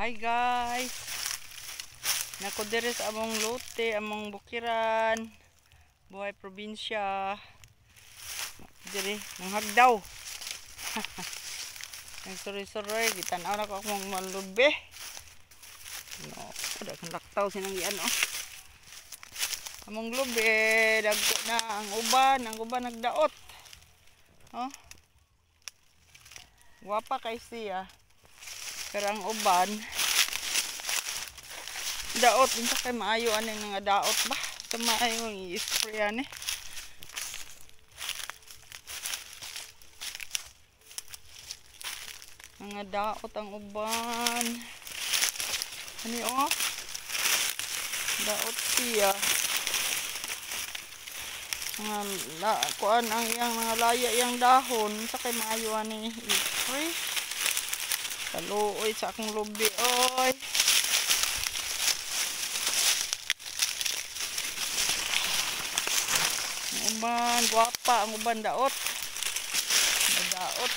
Hi guys. Nako diri sa among lote, among bukiran. Buhay probinsya. Diri manghagdaw. Nagsuroy-suroy gitan-aw nako akong malubi. No, daghang laktaw sinanggian oh. Among lubi dagko na ang uban nagdaot. Oh. Gwapa kay siya. Pero ang uban daot unsa kay maayo ani nga daot ba? Sa maayo i-spray ani. Mga daot ang uban. Ani oh. Daot siya. Mga la, kuan ang iyang mga laya iyang dahon unsa kay maayo ani i-spray. Kaluoy sa akong lubi oy. Ang uban, gwapa ang uban daot. Daot.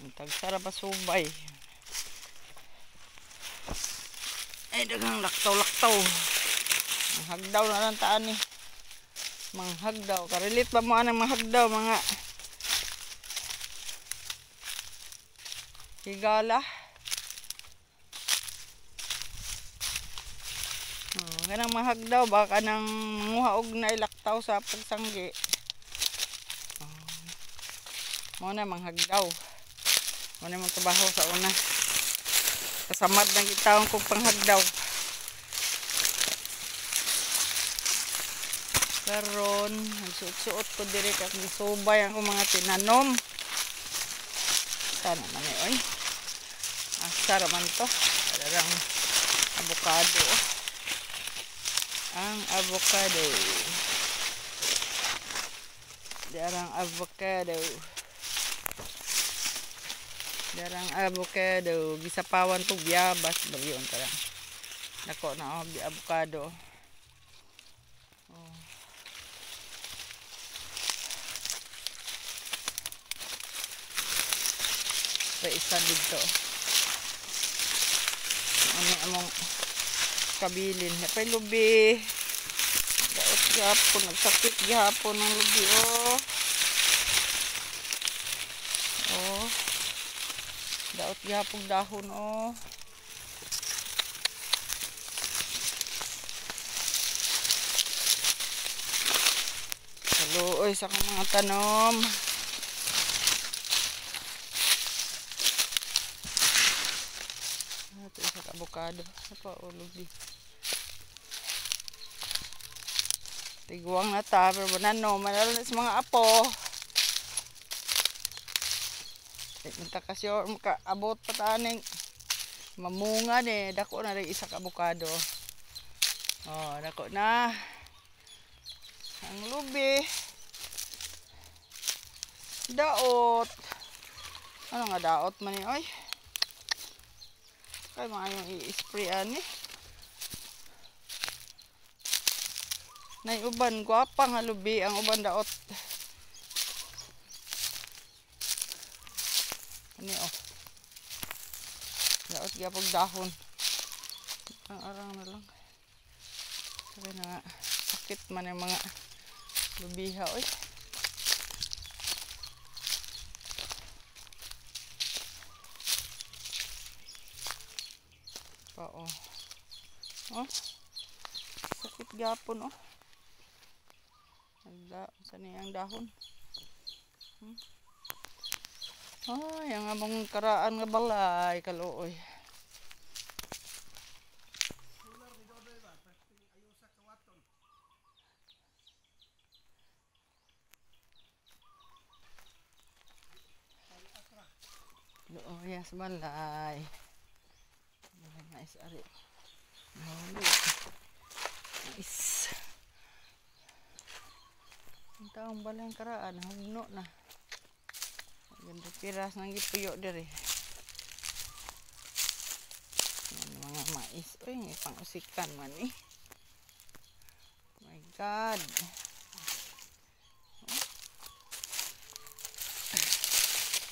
Ang tagsara pa subay. Ay daghang laktaw-laktaw. Manghagdaw na lang taan ni. Manghagdaw. Karilit ba mo anang manghagdaw mga higala? Oh, ganang manghagdaw baka nang manguha og nailaktaw sa pagsanggi. Oh, mo na manghagdaw. Mo na mong trabaho sa una. Kasamad ng gitawon kong panghagdaw. Karon, nagsuot-suot ko diri kag gisubay ang akong mga tinanom. Sana man oy. Asa ra man to. Darang avocado. Ang avocado. Darang avocado. Darang avocado. Gisapawan to biyabas bagyon tarang. Dako na oh, avocado. Oh. Sa isa dito. Ano among kabilin? Napay lubi. Daot gihapon, nagsakit gihapon ang lubi oh. Oh. Daot gihapon dahon oh. Kaluoy sa akong mga tanom. Ito isa ka avocado. Ano pa o lubi. Tiguang na ta pero banano manalo na sa mga apo. Minta kasi makaabot pa taning mamunga ni. Dako na rin isa ka avocado. Oh, dako na. Ang lubi. Daot. Ano nga daot man ni oy? Kay mga yung i-spray ani. Nay uban gwapa nga lubi ang uban daot. Ani oh. Daot gyapon dahon. Ang arang na lang. Sabi na nga, sakit man yung mga lubiha oy. Pa oh. Oh. Sakit gyapon oh. Nagda sa niyang dahon. Ay, ang among karaan nga balay kaluoy. Luoy as balay. Mais ari. Mais. Ang taong balay karaan hugno na. Ganda piras nang gipuyo diri. Mga mais oy, pang-usikan man eh. My God.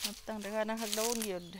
Matang daghan ang hagdawon gyud.